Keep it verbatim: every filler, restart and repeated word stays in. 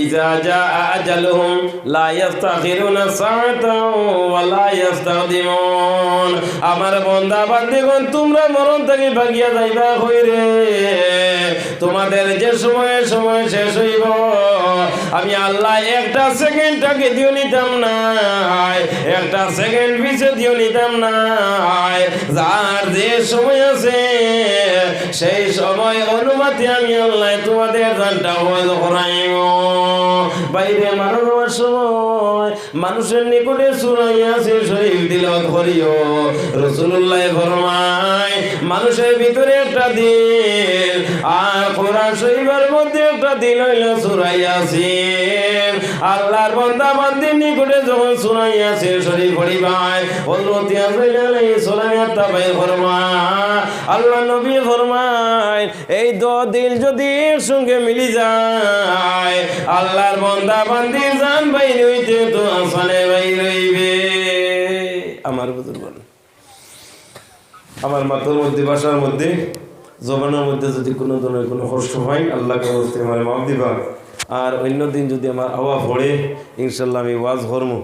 ইজা জাআ আজালুহুম লা ইয়াস্তাখিরুনা সাআতাও ওয়া লা ইয়াস্তাকদিমুন। আমার বন্দা বান্দিগণ, তুমরা মরণ থাকি ভাগিয়া যাইবা কই রে? তোমাদের যে সময়ে সময় শেষ অইবো, আমি আল্লায় একটা সেকেন্ড আগে দিও নিতাম নায়, একটা সেকেন্ড পিছে দিও নিতাম নায়। যার যে সময় আছে, সেই সময় অনুমতি আমি আল্লায় তোমাদের জানটা কবজ করাইমু। বাইরে মারা যাওয়ার সময় মানুষের নিকটে সূরা ইয়াসিন শরীফ তিলাওয়াত করিও। রাসূলুল্লায় ফরমায়, মানুষের ভিতরে একটা দিল, আর কোরআন শরীফের মধ্যে একটা দিল অইলো সূরা ইয়াসিন। আল্লার বন্দা বান্দির নিকটে যখন সূরা ইয়াসিন শরীফ পড়িবায়, হযরত আজরাইল আলাইহিস সালামে আত্মা বাইর ফরমায়। আল্লার নবী ফরমায়, এই দুইটা দিল যদি একসঙ্গে মিলি যায়, আল্লার বন্দা বান্দির জান বাইর অইতে তো আসানে বাইর অইবে। আমার বুজুর্গ, আমার মাথার মধ্যে, বাসার মধ্যে, জবানর মধ্যে যদি কুনু ধরনের কুনু কষ্ট হয়, আল্লার কাছে আমারে মাফ দিবা। আর অইন্য দিন যদি আমার আওয়া পড়ে, ইনশাআল্লাহ আমি ওয়াজ করমু।